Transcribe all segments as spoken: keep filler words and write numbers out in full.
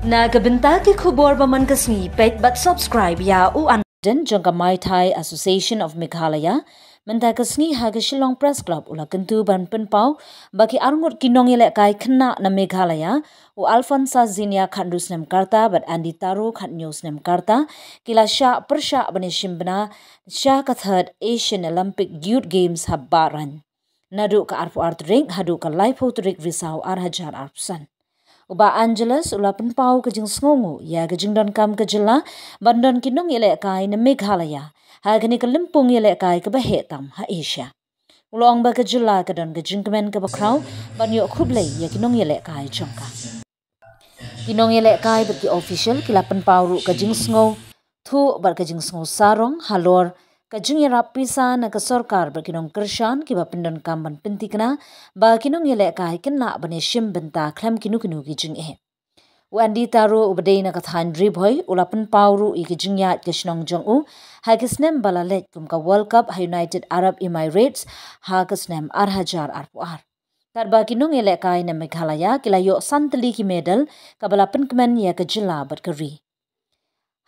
Na ka bynta ki khubor ba man ka sngi, peit bad subscribe ïa u an- President jong ka Muay Thai Association of Meghalaya, mynta ka sngi ha ka Shillong Press Club u la kyntu ban pynpaw ba ki arngut ki nongïalehkai khynnah na Meghalaya, u Alfonsa Zinia khatnru snem karta bad Andy Taro khatnru snem karta, ki la shah pyrshah ban ïashim bynta sha ka third Asian Olympic Youth Games ha Bahrain. Naduh ka arphew ar tarik haduh ka laiphew tarik Risaw ar hajar arphew san. U Bah Angelus u la pynpaw ka jingsngewnguh ïa ka jingdonkam ka jylla ban don ki nongïalehkai na Meghalaya ha kane ka lympung ïalehkai kaba heh tam ha Asia. U la ong ba ka jylla ka don ka jingkmen kaba khraw ban ïoh khublei ïa ki nongïalehkai jong ka. Ki nongïalehkai bad ki official ki la pynpaw ruh ka jingsngew thuh bad ka jingsngew sarong halor ka jingïarap pisa na ka sorkar bad ki nongkyrshan kiba pyndonkam ban pynthikna ba ki nongïalehkai kin lah ban ïashim bynta khlem kino kino ki jingeh. U Andy Taro uba dei na ka thaiñ Ri Bhoi u la pynpaw ruh ïa ka jingïaid ka shnong jong u ha ka snem ba la leit kum ka World Cup ha United Arab Emirates ha ka snem ar hajar arphew ar. Katba ki nongïalehkai na Meghalaya ki la ïoh san tylli ki medal kaba la pynkmen ïa ka jylla bad ka ri.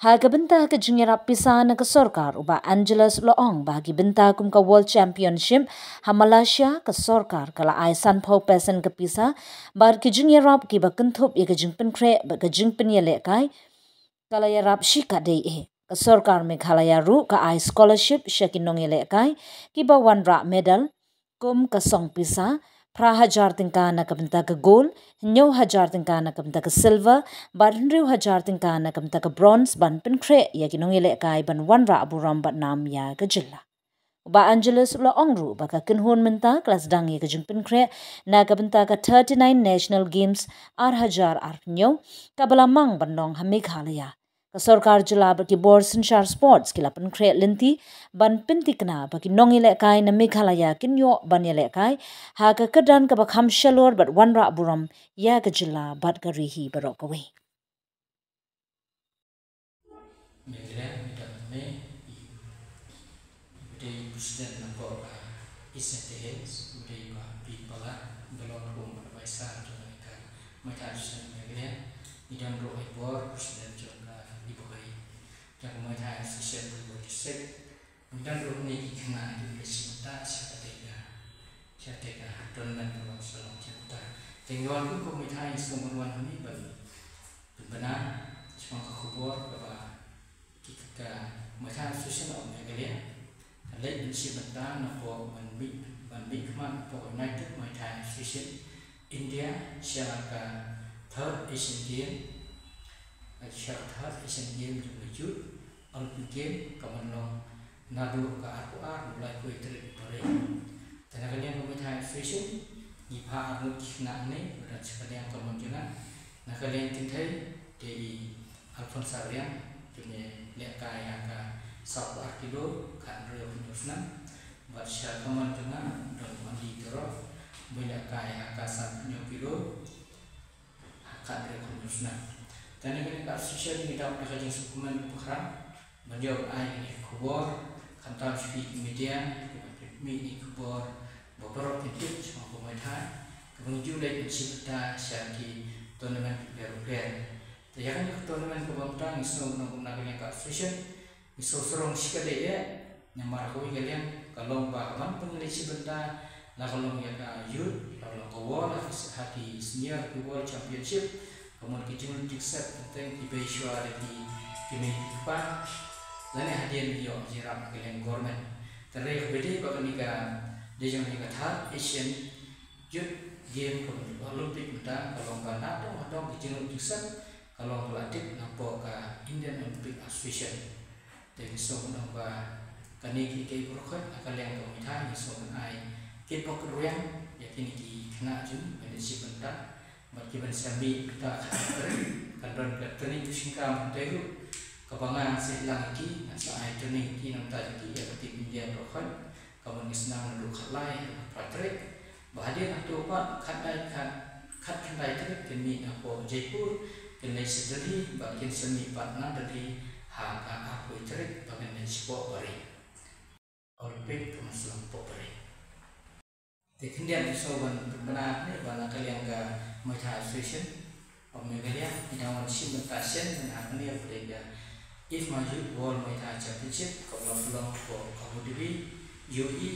Ha ka bynta ka jingïarap pisa na ka sorkar, u Bah Angelus u la ong ba ha ki bynta kum ka World Championship ha Malaysia, ka sorkar ka la ai sanphew percent ka pisa bad ki jingïarap kiba kynthup ïa ka jingpynkhreh bad ka jingpynïalehkai ka la ïarap shikatdei eh. Ka sorkar Meghalaya ruh ka ai scholarship sha ki nongïalehkai kiba wanrah medal, kum ka song pisa phra hajar tyngka na ka bynta ka gold, hynñiew hajar tyngka na ka bynta ka silver bad hynriew hajar tyngka na ka bynta ka bronze ban pynkhreh ïa ki nongïalehkai ban wanrah burom bad nam ïa ka jylla. U Bah Angelus u la ong ruh ba ka kynhun mynta ka la sdang ïa ka jingpynkhreh na ka bynta ka thirty-nine National Games ar hajar arphew hynñiew kaba la mang ban long ha Meghalaya. Ka sorkar jylla bad ki bor synshar sports ki la pynkhreh lynti ban pynthikna ba ki nongïalehkai na Meghalaya kin ïoh ban ïalehkai ha ka kyrdan kaba kham shalor bad wanrah burom ïa ka jylla bad ka ri hi baroh kawei. Meghalaya, Meghalaya, Uba dei President na ka East Jaintia Hills, uba dei Bah P Pala, ba long kum advisor jong ka Muay Thai Association Meghalaya, ngi don ruh ha i bor President jong ka Ri Bhoi, jong ka Muay Thai Association Ri Bhoi District, ngi don ruh hangne ki khynnah kiba leit shim bynta sha katei ka, sha katei ka tournament kaba shu long shim bynta. Te ngi wan kum ka Muay Thai, ngi sngewbha ban wan hangne ban pynbna shaphang ka khubor kaba ki ka Muay Thai Association of Meghalaya ka leit ban shim bynta napoh ban mih, ban mihkhmat napoh United Muay Thai Association India sha ka third Asian Game, sha ka third Asian Game jong ka Youth Olympic Game kaban long naduh ka arphew ar haduh laiphew tarik February. Te na ka liang ka Muay Thai Association ngi phah arngut ki khynnah hangne ba don sha ka liang kamon jong nga. Na ka liang kynthei dei i Alphonsa Riang, kine lehkai ha ka sawphew ar kilo, khathynriew hynñiew snem. Bad sha kamon jong nga don u Andy Taro, ba lehkai ha ka sanphew hynñiew kilo, khathynriew hynñiew snem. Te na kane ka association ngi dap da ka jingsngewkmen kaba khraw ban ïoh ai kane ka khubor, khamtam sha phi ki media kiba pynmih kane ka khubor ba baroh phin tip shaphang ka Muay Thai kaba ngi ju leit ban shim bynta sha ki tournament kiba pher bapher. Te ïa kane ka tournament kaba mynta ngi sngew na ka liang ka association ngi sngew sarong shikatdei eh. Namar kawei ka liang ka long ba kaban pynleit shim bynta, la ka long ïa ka youth, la ka long ka world, ha ki senior, ha ki world championship, ka mut ki jinglut jingsep teng teng kiba ïashwa da ki kmie ki kpa. Lane hadien ïoh jingïarap na ka liang government. Te hynrei kaba dei ba kane ka dei jong kane ka third Asian Youth Game, ka mut Olympic mynta, ka long ba na dong ha dong ki jinglut jingsep ka long ba la tip napoh ka Indian Olympic Association. Te ngi sngew ba kane ki kaei baroh khoit na ka liang ka Muay Thai ngi sngew ban ai kit bok kit rwiang ïa kine ki khynnah jong ngi ban ïashim bynta bad kiban sa mih bynta khatar. Kan don ka training jingshngaiñ hangtei ruh kaba ngan sa ïalang ïa ki, ngan sa ai training ïa ki na ka bynta jong ki ïa ka team India baroh khoit. Ka mut ngi sdang naduh khatlai haduh khatar. Ba hadien hato pat khatkhyndai, khat, khatkhyndai tarik kin mih napoh Jaipur, kin leit sha Delhi, bad kin sa mih pat na Delhi ha ka arphew tarik ba kin leit shapoh Paris. Olympic ka mut sha Paris. Te khyndiat ngi sngew ban pynbna hangne ba na ka liang ka Muay Thai Association of Meghalaya ngi dang Shim bynta shen mynta hangne ka dei ka IFMA Youth World Muay Thai Championship kaba la pynlong hapoh Abu Dhabi, U A E,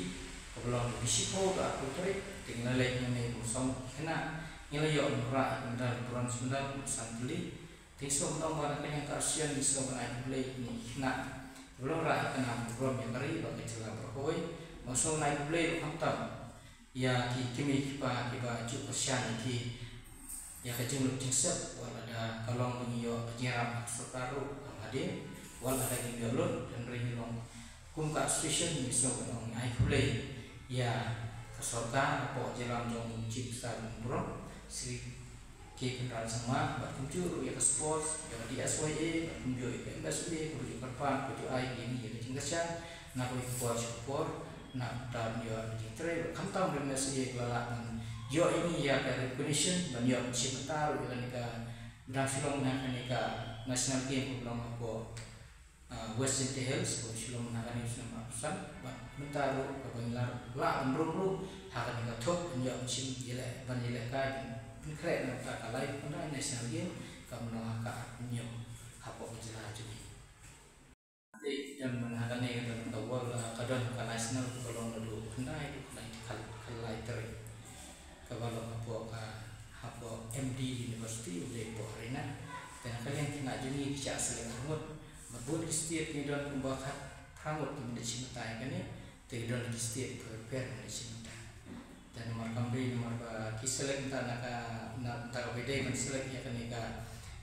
kaba long ka bishiphew bad arphew tarik. Te ngi la leit nangne kum sawm khynnah, ngi la ïoh ban rah ïa ka medal bronze medal, san tylli. Te ngi sngewbha ban ong ba na ka liang ka arsien ngi sngewbha ban ai khublei ïa kine ki khynnah kiba la rah ïa ka nam ka burom ïa ka ri bad ka jylla baroh kawei. Ngi sngewbha ban ai khublei ruh khamtam ïa ki kmie ki kpa kiba ju kyrshan ïa ki ïa ka jinglut jingsep, wat lada ka long ba ngi ïoh ka jingïarap na ka sorkar ruh kam hadien, wat lada ngim ïoh lut, hynrei ngi long kum ka association ngi sngewbha ban ong ai khublei ïa ka sorkar hapoh jingïalam jong u Chief Minister baburom Shri K Conrad Sangma, bad kumjuh ruh ïa ka sports, ïa ka D S Y A, bad kumjuh ïa ka M S W A kaba ju kyrpad, kaba ju ai ïa ngi ïa ka jingkyrshan na kawei ka por sha ka por, na ka bynta ban ïoh ka jingtrei, bad khamtam ruh M S W A ka la lah ban ïoh ïa ngi ïa ka recognition ban ïoh ban shim bynta ruh ïa kane ka dang shu long na kane ka National Game kaba long hapoh, ah, West Jaintia Hills, kaba shu long na kane u snem arphew san, bad mynta ruh kaba ngi la lah ban rung ruh ha kane ka thup ban ïoh ban shim ïaleh, ban ïalehkai, ban pynkhreh na kata ka lai khyndai National Game kaba long ha ka Arphew Hynñiew hapoh ka jylla jong ngi. Te don mynta ha kane ka don ka World, ah, ka don ka National kaba long naduh khyndai haduh khyndai, khyndai tarik, kaba long hapoh ka, hapoh M D University, u dei hapoh Haryana. Te na ka liang khynnah jong ngi ki shah select arngut. Bad bun ki state ki don kumba khatphra ngut ki mih shim bynta ïa kane. Te ki don ki state kiba pher ban leit shim bynta. Te namar kam dei namar ba ki select bynta na ka, na bynta kaba ïadei ban select ïa kane ka,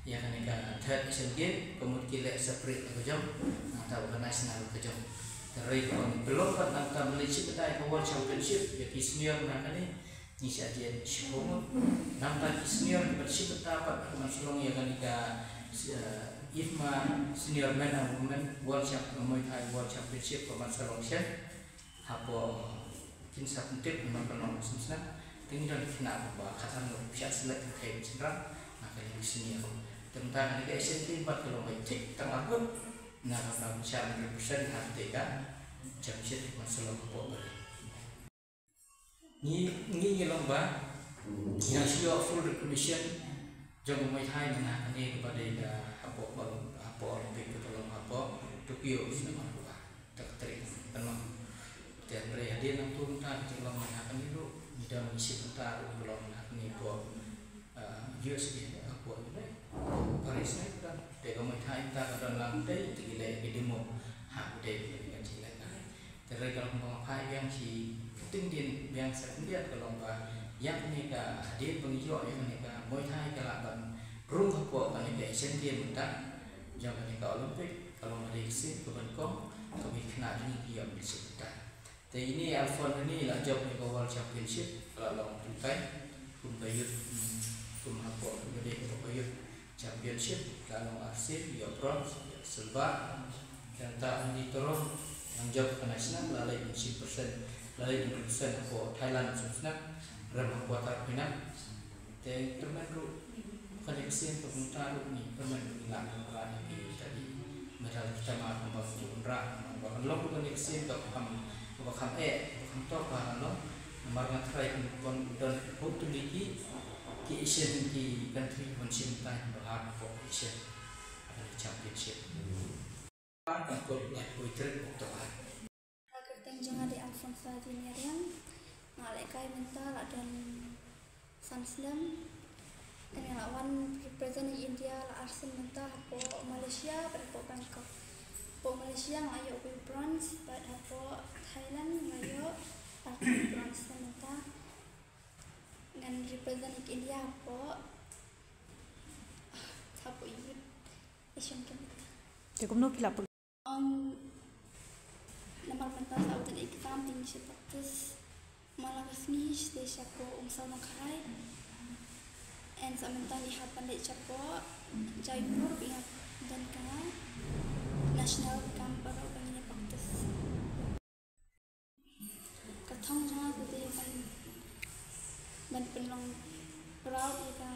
ïa kane ka third Asian Game, ka mut ki leh separate la ka jong, nangta ba ka national la ka jong. Te hynrei kaba ngi pynlong pat nangta ban leit shim bynta ïa ka World Championship ïa ki senior na kane, ngi shah jied shiphew ngut. Nangta ki senior kiba shim bynta pat ban sa long ïa kane ka, eh, IFMA Senior Men and Women World Champ-, Muay Thai World Championship kaba sa long shen hapoh, kin sa pyntip namar ka long snem snem. Te ngi don ki khynnah kumba khatar ngut ki shah select, kynthei bad shynrang, na ka liang ki senior. Te mynta kane ka Asian Game pat ka long ba thik tang arngut, na ka bynta ban shah represent ha katei ka championship ban sa long hapoh Bali. Ngi, ngi, ngi long ba ngi dang shu ïoh full recognition jong ka Muay Thai mynta kane kaba dei ka hapoh Ol-, hapoh Olympic kaba long hapoh Tokyo snem arphew ar. Te ka tarik pynlong. Te hynrei hadien nangta mynta ka jinglong mynta kane ruh ngi don ngi shim bynta ruh kaba long mynta kane hapoh, ah, U S A, hapoh U S A, Paris ne ka don. Te ka Muay Thai mynta ka don lang te, te ki leh ki demo ha ka dei ka jingleh ka. Te hynrei ka long ba nga phai biang shi kyntien biang sa khyndiat ka long ba ïa kane ka hadien ba ngi ïoh ïa kane ka Muay Thai ka lah ban rung hapoh kane ka Asian Game mynta, jong kane ka Olympic, ka long ka dei ka sien kaba nyngkong kaba ki khynnah jong ngi ki ïoh ban leit shim bynta. Te ine Alphonse ine la jop ïa ka World Championship, ka la long tu kai kum ka youth, kum hapoh, ka dei hapoh ka youth Championship, la long arsien, ïoh bronze, ïoh silver. Te nangta Andy Toro, nang jop ka national, la leit shim percent, la leit represent hapoh Thailand snem snem, rem ha quarter final. Te kyrmen ruh kane ka sien ka bynta ruh ngi kyrmen ruh ngi lah ban wanrah ïa ki, ïa ki medal, kita mar kumba ki wanrah, namar ba kan long ruh kane ka sien kaba kham, kaba kham eh, kaba kham top ba kan long. Namar nga tharai kin don, don hopefully ki, ki Asian, ki country ban shim bynta, ban leit hapoh Asian, ah, Championship. Kan kut laiphew tarik October. Ka kyrteng jong nga dei Alphonsa Juniariang. Nga lehkai mynta la don san snem. Te nga la wan represent ïa India la arsien mynta hapoh Malaysia bad hapoh Bangkok. Hapoh Malaysia nga ïoh wei bronze bad hapoh Thailand nga ïoh arphew bronze. Te mynta ngan represent ïa India hapoh, hapoh Youth Asian Games mynta. Te kumno phi la pyrkhat? Um, namar mynta sa u dang exam te ngi shu practice man la ka sngi sha te shapoh Umsaw Nongkharai. And sa mynta ngi hap ban leit shapoh Jaipur ba ngi hap don ka national camp baroh ba ngin ïa practice. Ka thong jong nga ka dei ban, ban pynlong proud ïa ka,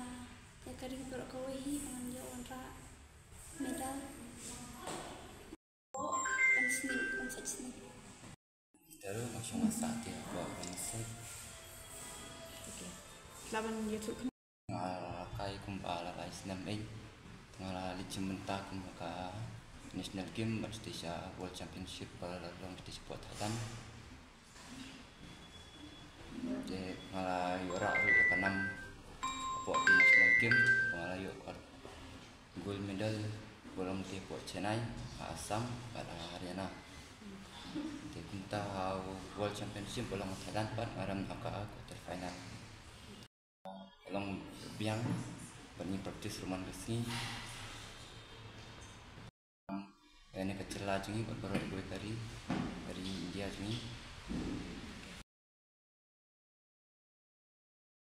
ïa ka ri baroh kawei hi ba ngan ïoh wanrah medal. Ban snem, ban sait snem. Kita ruh nga shong nga sah te hapoh ban sait. Okay. Lah ban ïathuh khnang. Nga lehkai kumba la lai snem ïa. Nga la leit shim bynta kum ha ka national game bad sha World Championship ba la long sha Thailand. Te nga la ïoh rah ruh ïa ka nam hapoh national game ba nga la ïoh ka gold medal ba long te hapoh Chennai, ha Assam bad ha Haryana. Te kumta ha World Championship ba long ha Thailand pat nga rem ha ka quarter final. Long biang bad ngi practice ruh man ka sngi. Ïa kane ka jylla jong ngi bad baroh kawei ka ri, ka ri India jong ngi.